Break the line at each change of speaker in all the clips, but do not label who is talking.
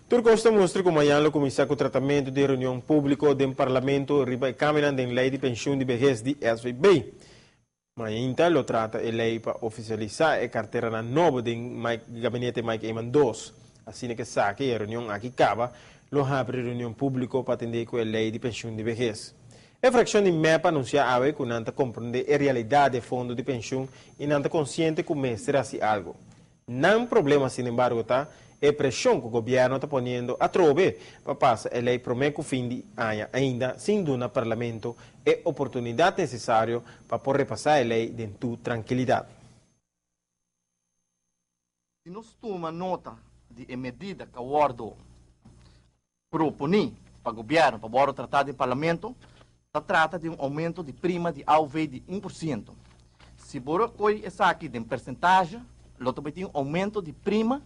Tur cos ta mustra cu mañan lo cuminsa cu tratamento di reunion publico den Parlamento riba e cambionan den ley di pensioen di behes di SVB. Mainta lo trata e ley pa oficialisa e carteranan nobo den gabinete Mike Eman dos. Asina cu esaki e reunion aki caba, lo habri reunion publico pa atende cu e ley di pensioen di behes. E fraccion di MEP a anuncia awe cu nan ta comprende e realidad di fondo di pensioen y nan ta consciente cu mester haci algo. Nan problema, sin embargo, ta e presion cu gobierno ta poniendo atrobe pa pasa e ley prome cu fin di aña ainda, sin duna Parlamento e oportunidad necesario pa por repasa e ley den tur trankilidad.
Si nos tuma nota di e medida cu a wordo proponi pa gobierno pa wordo trata den Parlamento, ta trata di un aumento di prima di AOV di 1%. Si bo coy esaki den percentage, lo ta un aumento di prima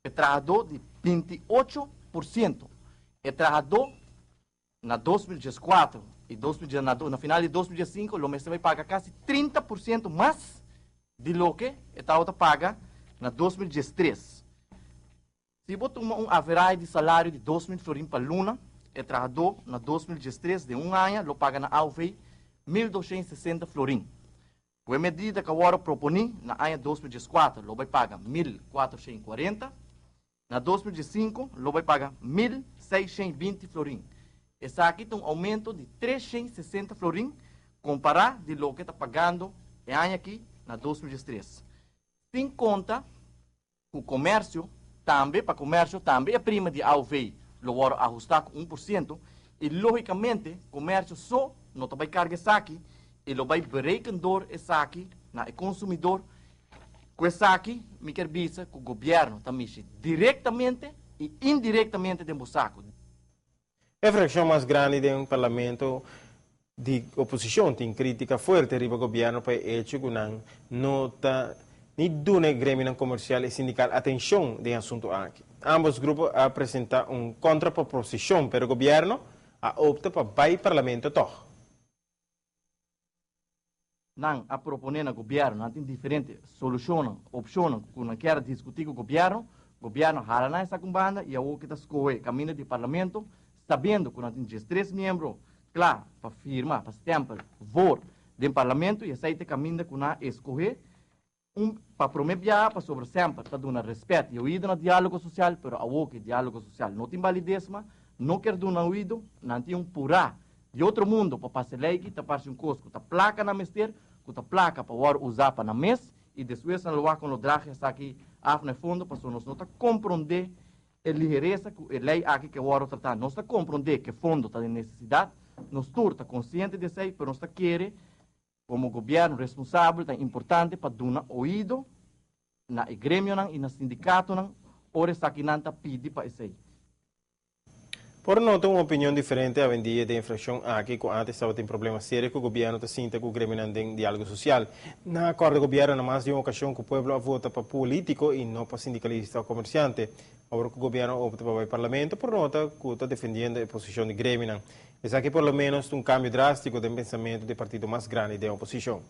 pa trahador di 28%. E trahador na 2014 y 2000, na final di 2005, lo mester bay paga casi 30% mas di loke e tabata paga na 2013. Si bo tuma un average di salario di 2.000 florin pa luna, e trahador na 2013 di un aña lo paga na AOV 1.260 florin. Cu e medida cu awor a proponi na aña 2014, lo bay paga 1.440, na 2005 lo bay paga 1.620 florin. Esaki ta un aumento di 360 florin compara di loke ta pagando e aña aki na 2013. Sin conta cu comercio, tambe pa comercio tambe e prima di AOV lo wordo ahusta cu 1% y logicamente comercio so no ta bay carga esaki y lo bay bereken door esaki na e consumidor. Cu esaki mi kier bisa cu gobierno ta mishi directamente y indirectamente den bo saco.
E fraccion mas grandi den Parlamento di oposicion tin critica fuerte riba gobierno pa e hecho cu nan no ta ni duna gremionan comercial y sindical atencion den asunto aki. Ambos grupo a presenta un contraproposicion, pero gobierno a opta pa bay Parlamento toch.
Nan a propone na gobierno, nan tin diferente solucion, opcion cu nan kier discuti cu gobierno, gobierno hala nan esaki un banda y awor cu ta scoge caminda di Parlamento, sabiendo cu nan tin 13 miembro cla pa firma, pa stempel, voor den Parlamento y esey ta caminda cu nan escoge un pa prome biaha pa sobre semper ta duna respet y oido na dialogo social, pero awor cu dialogo social no tin validez mas, no kier duna oido, nan tin un pura di otro mundo pa pasa ley cu ta parce un cos cu ta placa na mester, cu ta placa pa wordo usa pa na mes y despues nan lo wak con lo draag esaki af na fondo, pasobra nos no ta compronde e ligereza cu e ley aki cu wordo trata. Nos ta compronde cu fondo ta di necesidad, nos tur ta consciente di esey, pero nos ta kere como gobierno responsabel ta importante pa duna oido na e gremionan y na sindicatonan ora esakinan ta pidi pa esey.
Por nota un opinion diferente awendia den fraccion aki cu antes tabatin problema serio cu gobierno ta sinta cu gremionan den dialogo social. Nan a corda gobierno na mas di un ocasion cu pueblo a vota pa politico y no pa sindicalista o comerciante. Awor cu gobierno opta pa bay Parlamento, por nota cu ta defendiendo e posicion di gremionan. Esaki por lo menos un cambio drastico den pensamento di partido mas grandi den oposicion.